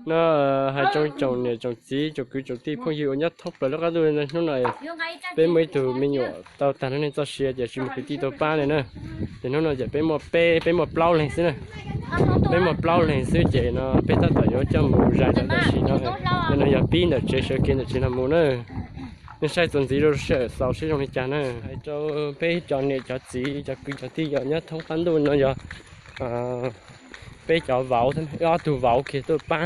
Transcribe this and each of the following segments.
No hais rau tsoom niam tsoom txiv tsoom kwv tsoom tij phooj ywg uas nyob thoob plaws lub qab ntuj no, hnub no peb muaj ib tug me nyuam tau tag lub neej txoj sia ces tsis muaj kwv tij tau pab li na. Ces hnub no ces peb muaj peb, peb muaj plaub leeg xwb na. Peb muaj plaub leeg xwb ces no peb tab tom yuav coj mus zais rau tam sim no, no yog pib ntawm tsev sawv kev ntawm tsev no mus na. Nej saib txuas ntxiv rau sij hawm xaus seb zoo li cas na. Hais rau peb cov niam cov txiv cov kwv cov tij yog nyob thoob qab ntuj no yog peb cov vauv, ob tug vauv kiag tuaj pab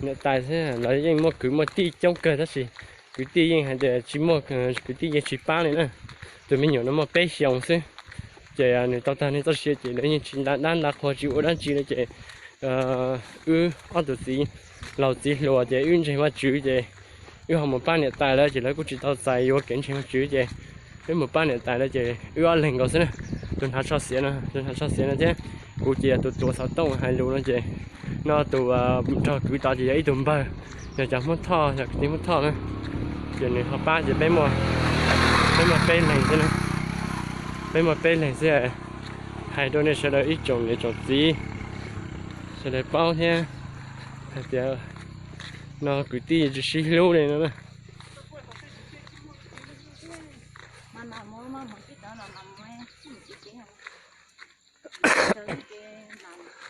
niam tais xwb, lawv yeej muaj kwv muaj tij coob kawg tab sis kwv tij yeej hais tias tsis muaj, kwv tij yeej tsis pab li na. Tus me nyuam no muaj peb xyoos xwb ces nws tau tag neej txoj sia ces lawv yeej tsis nta dab nta qhua tsis ua dab tsi li ces wb ob tug txiv laus txiv hluas ces wb ntseeg Vajtswv ces wb ho mus pab niam tais lawv ces lawv kuj tsis tau txais yuav kev ntseeg Vajtswv ces wb mus pab niam tais lawv ces wb ob leeg nkaus xwb na. Tus hnav tsho xiav no, tus hnav tsho xiav no thiab kuv ces yog tus tuav xov tooj hais lus no ces no tus nrog kwv tod ces yog ib tug npawg, yog cov Hmoob Thoj, yog kwv tij Hmoob Thoj na. Ces nws ho pab ces peb muaj, peb muaj peb leeg xwb na. Peb muaj peb leeg xwb. Hais rau nej sawv daws ib tsoom niam tsoom txiv sawv daws paub thiab hais tias no kwv tij tsis sib hlub li no na.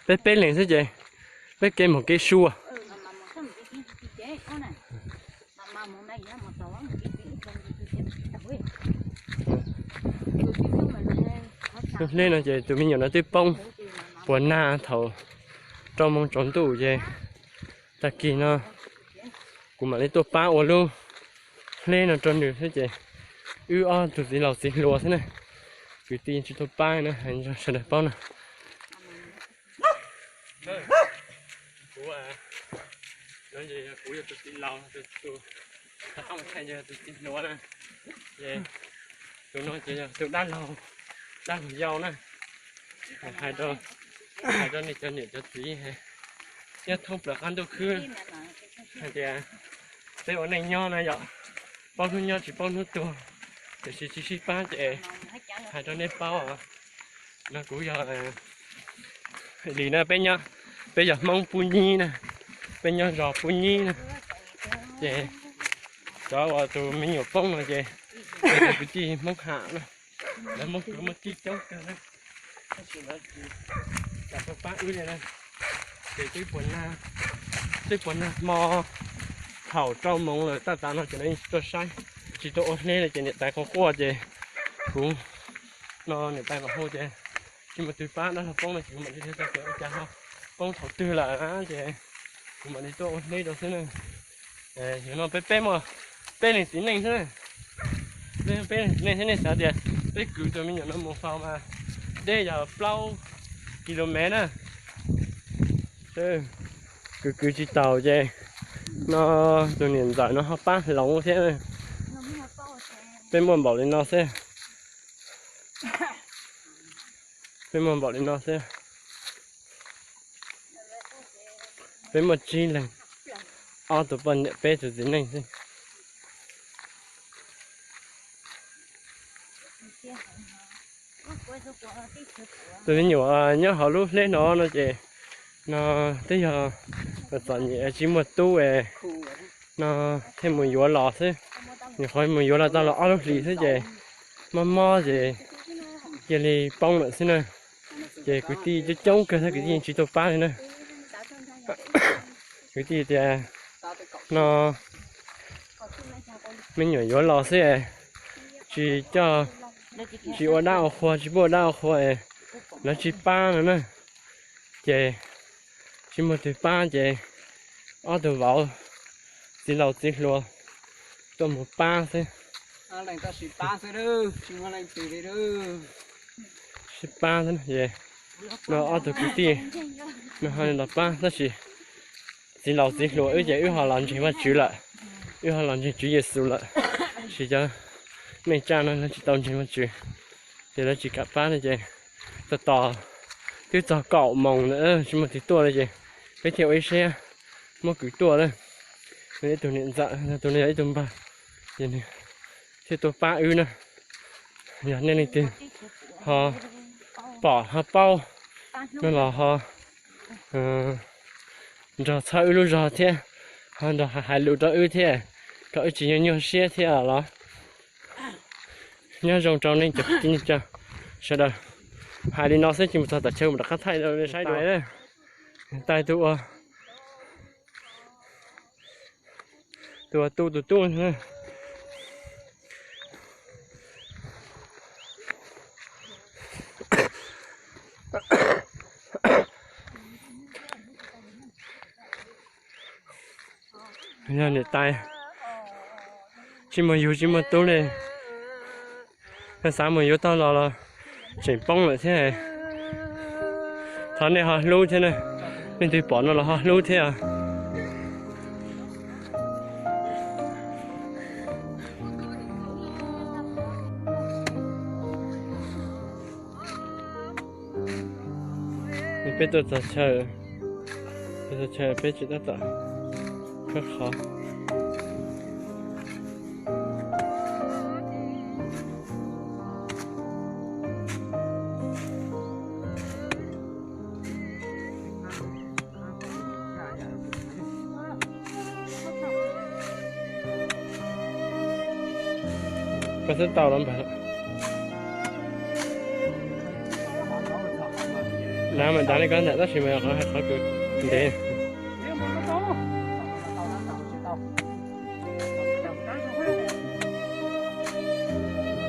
Peb peb leeg xwb ces peb kev mus kev sua. Hleb no ces tus me nyuam no twb poob puas nag thaum rau moos tsaus ntuj ces tag kis no kuv mam li tuaj pab ua lub hleb no rau nws xwb ces wb ob tug txiv laus txiv hluas xwb na. Kwv tij tsis tuaj pab na, hais sawv daws paub no. Kuv, kuv yog tus txiv laus, tus, tus, tus txiv hluas na. Ces tus no ces yog tus dab laug, dab laug yau na. Hais rau, hais rau nej cov niam cov txiv nyob thoob plaws qab ntuj khwb hais tias peb ua neej nyob na yom, paub hnub nyob tsis paub hnub tuag, tiam sis tsis sib pab ces hais rau nej paub os. No kuv yog Lis na, peb nyob, peb yog Hmoob Pub Nyib na, peb nyob zos Pub Nyib na. Ces cov uas tus me nyuam poob no ces yog kwv tij Hmoob Ham na, lawv muaj kwv muaj tij coob kawg na. Tab sis lawv tsis kam tuaj pab wb li na. Ces twb puas nag, twb puas nag hmo thaum rau moos lawm tab tas no ces lawv yeej tsis tuaj saib, tsis tuaj ua hleb li ces niam tais quaj quaj ces kuv no niam tais mam hu ces tsis muaj twg pab, dab laug poob no ces kuv mam li tau tias ua cas ho poob thaum twg lawm na ces kuv mam li tuaj ua hleb rau xwb na. Yog no peb, peb muaj peb leeg txiv neej xwb. Peb, peb leeg txiv neej xwb, nej xav tias peb kwv tus me nyuam no mus faus mas deb yog plaub kis lus mev na. Kwv kwv tsis taus ces no tus niam ntxawm no ho pab hloov thiab. Peb muaj npaum li no xwb. Peb muaj npaum li no xwb. Peb muaj tsib leeg, ob tug poj niam peb tug txiv neej xwb. Tus me nyuam nyob hauv lub hleb no no ces no twb yog txom nyem tsis muaj tub es no thiaj mus yuav los xwb. Nyuam qhuav mus yuav los tau los ob lub hlis xwb ces mob mob ces cia li poob lawm xwb na. Ces kwv tij coob coob kawg thiab kwv tij yeej tsis tuaj pab li na. Kwv tij tias no me nyuam yuav los xwb, tsis coj, tsis ua dab ua qhua, tsis pub ua dab ua qhua, lawv tsis pab no na. Ces tsis muaj twg pab ces ob tug vauv txiv laus txiv hluas tuaj mus pab xwb. Sib pab xwb no, ob tug kwv tij no ho los pab tab sis txiv laus txiv hluas wb ces wb ho los ntseeg Vajtswv lawm, wb ho los ntseeg Tswv Yexus lawm. Tab sis cov neej tsa no lawv tsis tau ntseeg Vajtswv, ces lawv tsis kam pab no ces tos tos twb txog kaum moos ntawd tsis muaj twg tuaj li ces peb thiaj ua ib siab muab kwv tuaj lawm. Ib tug niam ntxawm, tus no yog ib tug npawg, ces nws thiaj tuaj pab wb na. Yog nej leej twg ho pom ho paub no los ho nrog txhawb wb lub zog thiab, ho nrog hais lus rau wb thiab, kom wb tsis nyuaj nyuaj siab thiab los. Nyob zoo rau nej cov kwv tij neej tsa sawv daws. Hais li no xwb, cia mus txog tom chaw mus rov qab thaij rau nej saib dua. Tais tus ua, tus ua tu tus tub. Yog niam tais tsis muaj yug tsis muaj tub li, xav mus yuav tog los los tseem poob lawm thiab. Thov nej ho hlub thiab na, leej twg pom no los ho hlub thiab. Peb tuaj txog chaw, txog chaw peb tsis tab tom khawb qhov. Koj xub tau los npawg. Dav mas dav li koj ntawm tab sis mas qhov hais qhov kws ntev.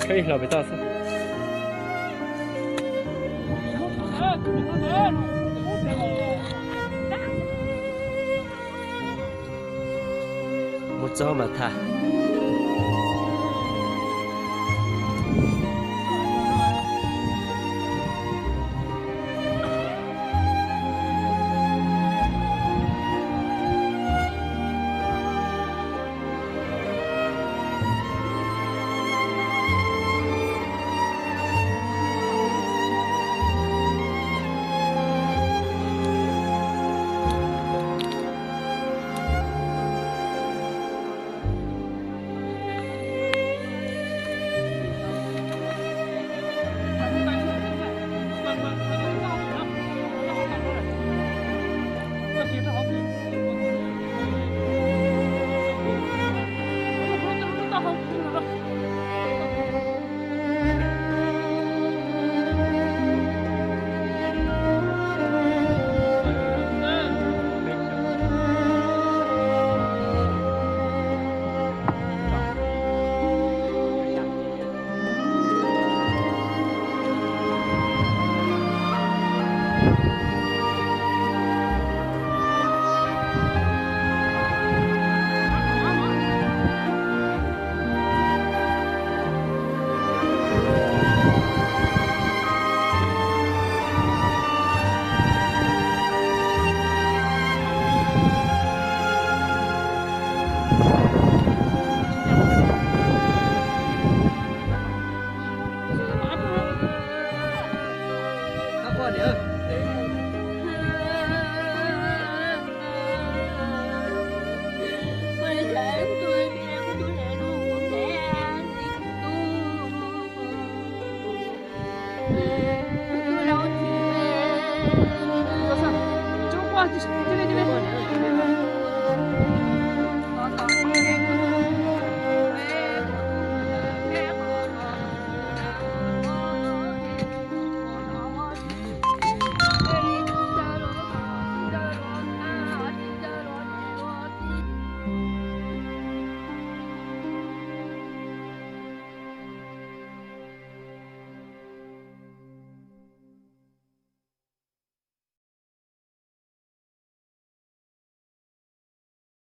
Khawb ib hlo pem toj xwb. Mus txog mas tham.